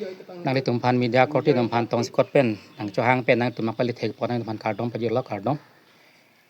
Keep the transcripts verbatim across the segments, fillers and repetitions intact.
Nanglitum aphan media korte atum aphan tongsekot pen nangchohang pen nangtum nangpali thekpo, nangtum aphan kardom pajirlo, kardom.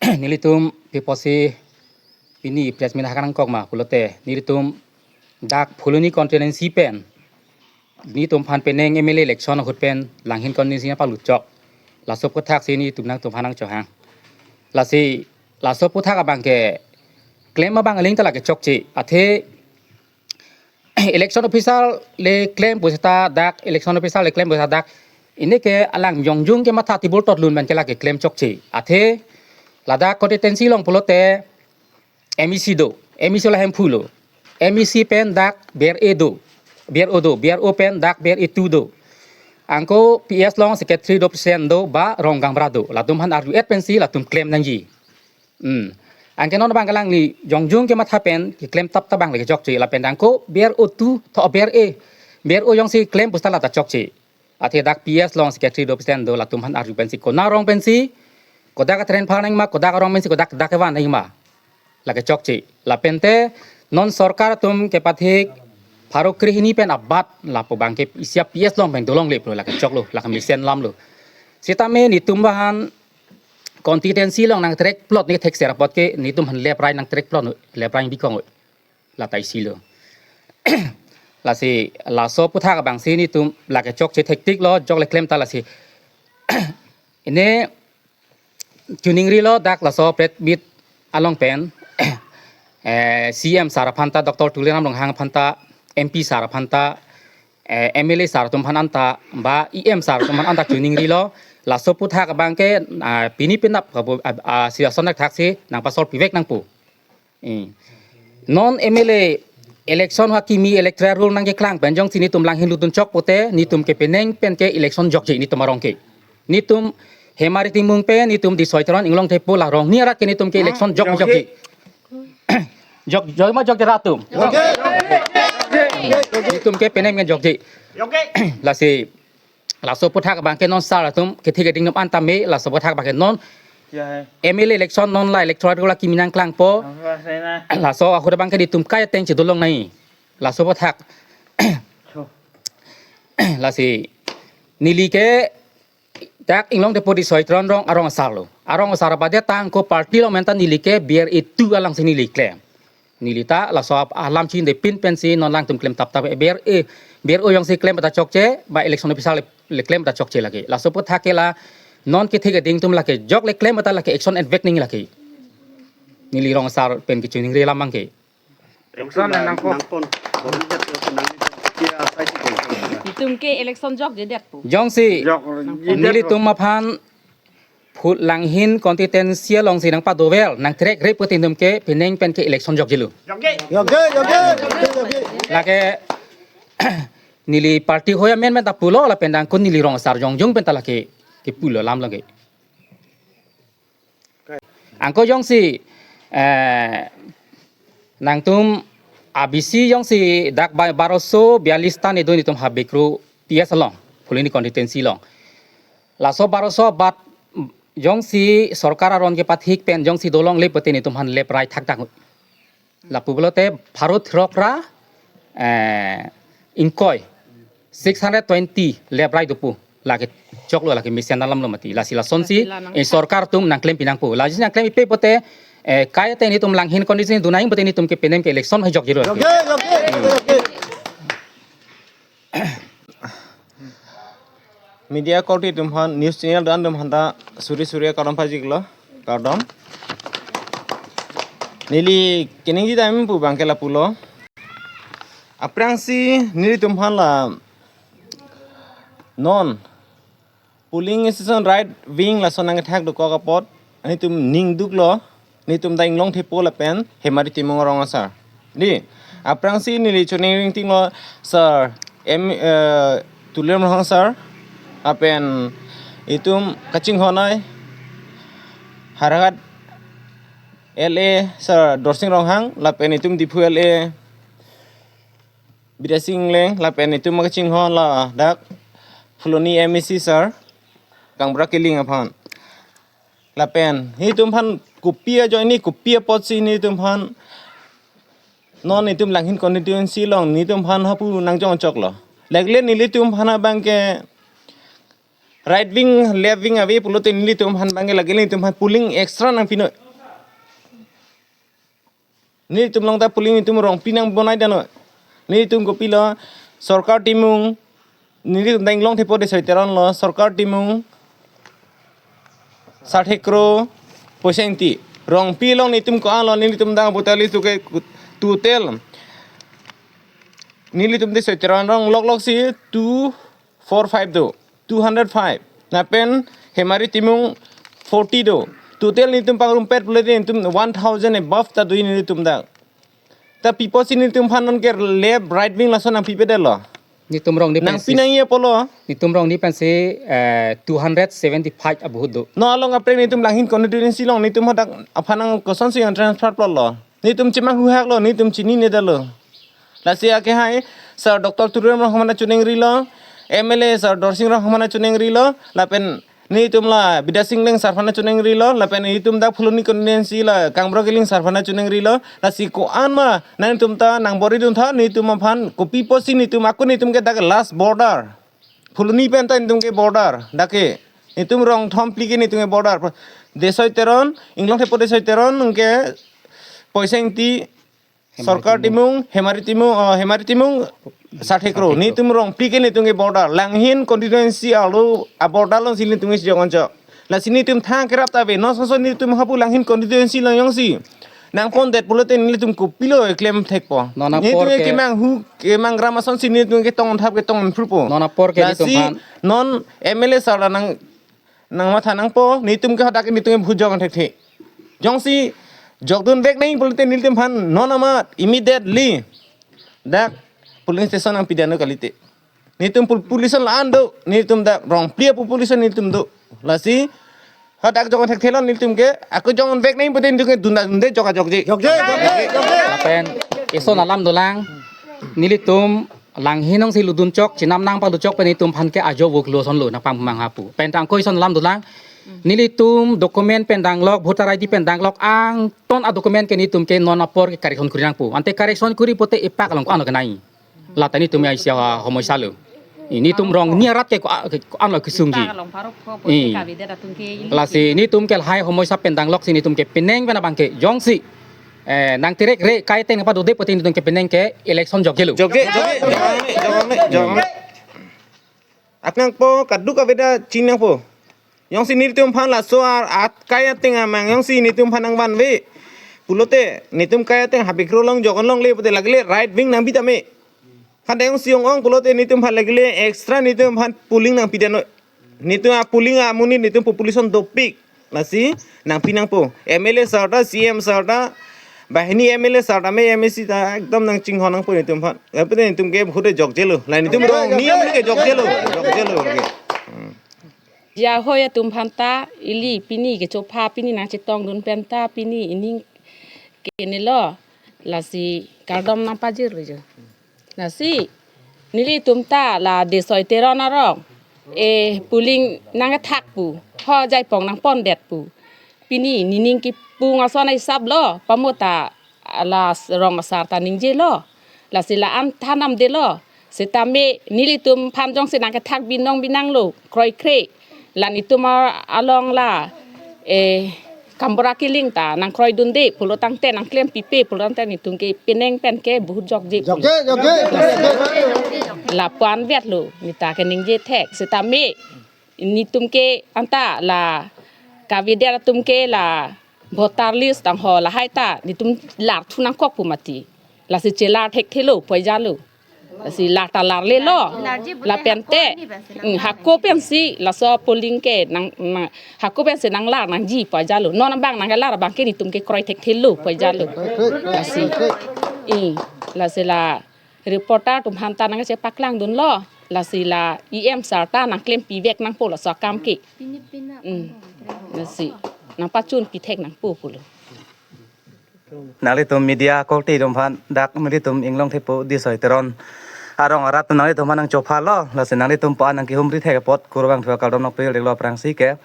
Nelitum pi apotsi pini press meet haka nangkok ma pulote, nelitum dak Phuloni constituency pen netum aphan penang M L A election ahut pen Langhin constituency nangpalut chok. Laso aphuthaksi netum nangtum aphan nangchohang. Lasi laso aphuthak abang ke klem abang aling ta lake chokche. Athe election official le klem pu seta dak, election official le klem pu seta dak, ini ke alang jongjung ke matha tibul tot lun pen ke lake klem chokche. Athe ladak constituency along pulote M E C do, M E C la Hemphu lo. M E C pen dak B R A do, B R O do, B R O pen dak B R A two do. Anke P S along secretary do, president do, ba rong gaonbura do. Latum aphan arju et pensi latum klem nangji. Hmm. Anke non abang ke alangli jongjung ke matha pen keklem tap tap abang lake chokche, lapen anke B R O two tho B R A, B R O jongsi klem pu seta lata chokche. Athe dak P S along secretary do, president do, latum aphan arju pensi konat arong pensi, kodak atren phar nangma, kodak arong pensi, kodak dak kevan nangma, lake chokche. Lapente non sorkar atum kepathik pharo krehini pen abat lapu abang ke isi a P S along pen dolongle pulo, lake choklo, lake mesen alam lo. Sitame netum aphan constituency along nangtrek plot ne thekser apot ke netum aphan left right nangtrek plot, left right bikong lata isi lo. Lasi laso aphuthak abangsi netum lake chokche, thektik lo, jok le klem ta lasi. Ini chuningrilo dak laso press meet along pen, eh, C M sir aphan ta, Doctor Tuliram Ronghang aphan ta, M P sir aphan ta, eh, M L A sir atum aphan anta, ba E M sir atum aphan anta chuningrilo, laso aphuthak abang ke, ah, pini penap kabu, ah, ah, si ason thaksi nangpasol pivek nangpu. Eh. Non M L A election ha kimi electoral rule nangkeklang pen jongsi netum Langhin lutdun chok pote, netum ke penang pen ke election jokje netum arong ke. Netum Hemari Timung pen, netum Disoy Teron, Inglong Thepo, la rong ni arat ke netum ke election jok jokje. Jok, jok ma jokje rat atum. Netum ke penang pen jokje. Lasi laso aphuthak abang ke non sir atum kethe keding atum anta me, laso aphuthak abang ke non M L A election non la electoral rule kimi nangklangpo. Laso ahut abang ke netum kai ateng chedolong nai. Laso aphuthak. Lasi neli ke dak Inglong Thepo Disoy Teron rong arong asar lo. Arong asar abade tangko party along pen ta neli ke B R A two alangsi neli klem. Neli ta laso ap-, alam chinde pin pensi non alangtum klem tap tap, eh, B R A, B R O jongsi klem ta chokche, ba election official le, le klem ta chokche lake. Laso aphuthak ke la non kethe keding atum lake jok le klem ta lake action advek ning lake. Neli rong asar pen kechiningri alam abang ke. Action nangpo. Netum ke election jokjedet pu. Jongsi nelitum aphan Phul Langhin constituency alongsi nangpadover, nangtrek rep putin netum ke penang pen ke election jokjelo. Jokje, jokje, jokje. Lake neli party hoi amen men ta pulo, lapen tangko neli rong asar jongjung pen ta lake kepulo alam lake. Anke jongsi, eh, nangtum abisi jongsi dak ba-, baroso bialis ta nedo netum ha Bekru P S along, Phuloni constituency along. Laso baroso abat jongsi sorkar aron kepathik pen jongsi dolongle putin netum aphan left right thakthak. Lapu pulote pharo throk ra, eh, ingkoi, six hundred twenty left right dopo. Lake choklo, lake mesen alam lo mati. Lasi lasonsi, eh, sorkar atum nangklem pinangpo. Lasi nangklem ipe pote, eh, kai ateng netum Langhin constituency dunai pote netum ke penang ke election hai jokjelo. Jokje, jokje, jokje. Media korte atum aphan, news channel do-an atum aphan ta suri suri kardom pajirlo, kardom. Neli keningje dam pu abang ke lapulo. Aphrangsi nelitum aphan la non polling station right wing lason nangkethak dokok apot, netum ning duklo, netum ta Inglong Thepo lapen Hemari Timung arong asar. Di, aphrangsi neli choningri tinglo sir, M, eh, Tuliram Ronghang sir, lapen itum kachinghon ai Howraghat L A sir Dorsing Ronghang, lapen itum Diphu L A Bidya Sing Engleng, lapen itum kachinghon ladak Phuloni M A C sir, Gaonbura Killing aphan. Lapen netum aphan kopi ajoine, kopi apotsi netum aphan non netum Langhin constituency along netum aphan hapu nangjong choklo. Lagile nelitum aphan abang ke right wing, left wing ave pulote nelitum aphan abang ke lagile nelitum aphan polling extra nangpinoi. Nelitum along ta polling nelitum Rongpi nang bonai dano. Nelitum kopilo, Sorkar Timung, nelitum ta Inglong Thepo Desoi Teron lo, Sorkar Timung, Sarthe Kro, Poisa Ingti. Rongpi along nelitum ko-an lo, nelitum ta voter list ke total. Nelitum Desoi Teron arong loklok si two four five do, two hundred five. Lapen Hemari Timung forty do. Total nelitum pangrumpet pulote nelitum one thousand above ta do nelitum dak. Ta pi apotsi nelitum aphan non ke left, right wing lason nangpipedetlo. Nelitum arong ni pensi, nangpi nangji apotlo. Nelitum arong ni pensi, eh, two hundred seventy-five abahut do. Non along kaprek nelitum Langhin constituency along nelitum hadak aphan nang kosonsi nang transfer plotlo. Nelitum chemanghu haklo, nelitum chininedetlo. Lasi akehai Sir Doctor Tuliram Ronghang aphan nangchoningrilo, M L A Sir Dorsing Ronghang aphan nangchoningrilo, lapen nelitum la Bidya Sing Engleng sir aphan nangchoningrilo, lapen nelitum dak Phuloni constituency la Kangbura Killing sir aphan nangchoningrilo. Lasi ko-an ma nangtum ta nangboridun tha, nelitum aphan kopi apotsi nelitum ako nelitum ke dak last border. Phuloni pen ta nelitum ke border. Dak ke nelitum rong thom phli ke nelitum ke border. Desoi Teron, Inglong Thepo Desoi Teron, nelitum ke Poisa Ingti, Sorkar Timung, Hemari Timung, oh, Hemari Timung, Sarthe Kro. Sarthe Kro. Nelitum rong phli ke nelitum ke border. Langhin constituency arlo a border alongsi nelitum ke si jong-onchok. Lasi nelitum thang kerap ta ave. Non sonson nelitum hapu Langhin constituency along jongsi nangpondet pulote nelitum kopilo klem thekpo. Non apor nelitum ke kemanghu, kemangram asonsi nelitum ketong thap ketong phrupo. Non apor ke nelitum lasi aphan non M L A sir la nang nangmatha nangpo, nelitum ke hadak nelitum ke bhujong thekthe. Jongsi jokdunvek nangji pulote nelitum aphan non amat immediately dak polling station nangpidetnon kalite. Nelitum population la-an do, nelitum dak rong phli population nelitum do. Lasi hadak jok thekthelo nelitum ke, ako jokdunvek nangji pulote nelitum ke dunda dunde jok ajokji. Jokji, jokji, jokji. Lapen ison alam dolang, nelitum Langhin alongsi lutdunchok, chenam nangpalutchok pen nelitum aphan ke ajo voklo asonlo nangpangmang hapu. Pen tangko ison alam dolang. Nelitum document pen danglok, voter I D pen danglok, angton a document ke nelitum ke non apor ke correction kuri nangpo. Ante correction kuri pote epak along ko-an lo kenai. Lata nelitum ya isi a homoisa lo. Nelitum rong ni arat ke ko-, ko-an lo kesungji. Epak along parok ko, pote I. Kavedet atum ke ili. Lasi nelitum ke lahai homoisa pen danglok si nelitum ke penang pen abang ke jongsi eh, nangterek re kai teng padode pote nelitum ke penang ke election jokjelo. Jokje, jokje, jokje, jokje, jokje. Apnangpo kaduk avedet chiningpo. Jongsi nelitum aphan laso ar-, at kai ateng amang jongsi nelitum aphan nangvanve pulote nelitum kai ateng Happy Kro along jok-on longle pote lagile right wing nangbi tame. Hadak jongsi ong-ong pulote nelitum aphan lagile extra nelitum aphan polling nangpidetnon. Nelitum a polling amonit nelitum population dopik. Lasi nangpi nangpo. M L A sir ta, C M sir ta, banghini M L A sir ta, me M A C ta, ekdom nangchinghon nangpo nelitum aphan. Lapen nelitum ke bhut jokjelo. La nelitum rong ni amonit ke jokjelo. Jokjelo ke. Hmm. Jahoi atum aphan ta, ili pini kechopha, pini nangchetongdun pen ta, pini ining kenelo. Lasi kardom nangpajirlo jo. Lasi nelitum ta la Desoi Teron arong, eh, polling nangkethak pu, ho jaipong nangpondet pu. Pini nening kipung ason hisap lo, pamota la rong asar ta ningjelo. Lasi la-an thanam detlo. Setame nelitum aphan jongsi nangkethak binong binanglo, kroikre. La nelitum a-, along la, eh, Kangbura Killing ta nangkroidunde pulo tangte, nangklempipe pulo tangte nelitum ke penang pen ke bhut jokje. Jokje, jokje, jokje. Lapu-an vetlo, neta keningje thek. Setame nelitum ke anta la kavedet atum ke la voter list tangho lahai ta nelitum larthu nangkok pu mati. Lasi chelar thekthelo, poijalo. Lasi lar ta larlelo. Larji pute lapen hako te, ni basi hmm, nang hako pensi laso polling ke nang, nang, hako pensi nanglar nangji poijalo. Non abang nanglar abang ke nelitum ke kroi thekthelo poijalo. Lasi, i, lasi la reporter atum aphan ta nangchepaklangdunlo. Lasi la E M sir ta nangklempivek nangpo laso akam ke. Pini pina. Hmm. Lasi nangpachunpi thek nangpo pulo. Nanglitum media korte atum aphan dak nelitum Inglong Thepo Desoi Teron arong arat nanglitum aphan nangchophalo, lasi nanglitum aphan nangkehumri thek apot kurvangthu akardom nangpajir-iklo aphrangsi ke.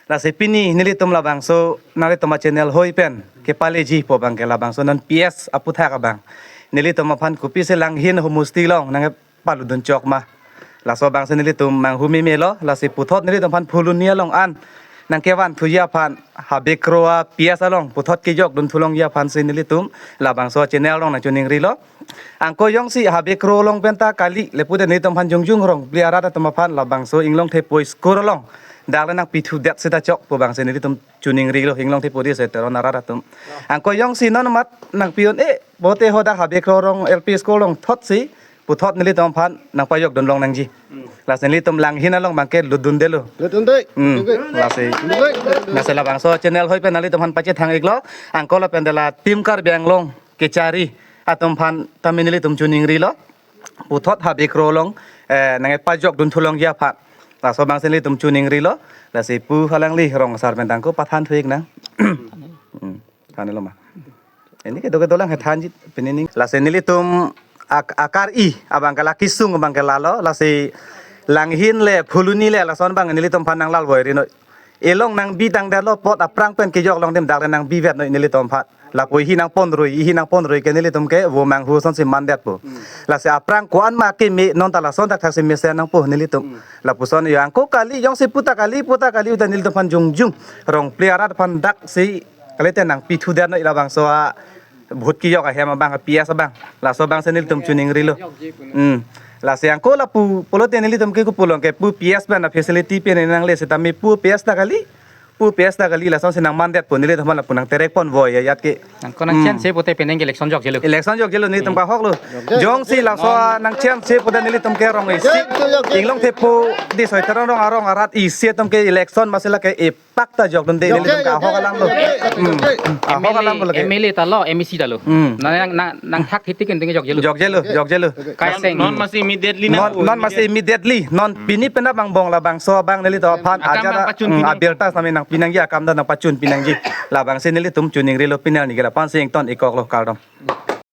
Lasi pini nelitum labangso nanglitum a-channel hoi pen kepaleji pu abang ke labangso non P S aputhak abang nelitum aphan kopisi Langhin homosti along nang palutdun chok ma. Laso abang si nelitum manghu meme lo, lasi puthot nelitum aphan Phuloni along an nangkevan thuji aphan, Habe Kro a P S along puthot kejok dun thulongji aphan si nelitum labangso channel along nangchiningrilo. Angko jongsi Habe Kro along penta kali le pute nelitum aphan jongjong Rongpli arat atum aphan labangso Inglong Thepo school along dak le nangpithudet seta chok pu abang si nelitum chiningrilo, Inglong Thepo Dihsoi Teron arat atum. Angko jongsi non mat nangpi-un-e pote hadak Habe Kro along L P school along thotsi puthot nelitum aphan nangpajok dunlong nangji. Lasi nelitum Langhin along abangke lutdundelo. Lutdunde. Hmm. Lutdunde. Lasi. Lutdunde. Lasi labangso channel hoi pen nelitum aphan pachethang-iklo. Angko lapen dela Team Karbi Anglong kechari atum aphan tame nelitum chiningrilo. Puthot Habe Kro along, eh, nangpajok dun thulongji aphan. Laso abang si nelitum chiningrilo. Lasi pu alangli rong asar pen tangko pathan thu-ik nang. Hmm. Thanlo ma. Ini kedo kedo lang thanji pini ning. Lasi nelitum ak-, akar-i abangke la kesung abangke lalo, lasi Langhin le Phuloni le lason abang nelitum aphan nanglal voi rinoi. Elong nangbi tangdetlo, pot aphrang pen kejok along adim dak le nangbivetnoi nelitum aphan. Lapu ihi nangponrui, ihi nangponrui ke nelitum ke vo manghu asonsi mandetpo. Lasi aphrang ko-an ma keme non ta lason thakthak si mesen nangpo nelitum. Lapuson yo angko kali jongsi puta kali, puta kali uta nelitum aphan jongjong Rongpli arat aphan daksi kalite nangpithudetnoi labangso a vote kejok ahem abang, P S abang. Laso abang si nelitum chiningrilo. Hmm. Lasi angko lapu pulote nelitum ke kopulong ke pu P S pen a facility pen nangle sitame pu P S ta kali. Pu P S ta kali lasonsi nangmandetpo, nelitum aphan lapu nangterek ponvoi ajat ke. Nangko nang Hmm. chance pote penang ke election jokjelo. Election jokjelo nelitum Hmm. kahoklo. Jokje, Jongsi jokje. laso Non. nang chance pote nelitum ke rong isi. Jokje, jokje. Inglong Thepo Dihsoi Teron arong arong arat isi atum ke election masila ke epak ta jokdunde Jokje, nelitum kahok jokje, alamlo. jokje, Hmm. jokje. Ahok M L A, alamlo ke. M L A ta lo, M A C ta lo. Hmm. Nang, nang, nang, nangthak thiti kenting jokjelo. Jokjelo, jokjelo. Kaiseng. Non, non masi immediately Non, nang non masi immediately. Non Hmm. pini penap angbong labangso abang nelitum aphan Akam ajar nangpachun hmm, pinang. abirta sami nangpi nangji, akam ta nangpachun pi nangji. Labang si nelitum chiningrilo, pini arni ke lapu-an si ington-ikkoklo, kardom.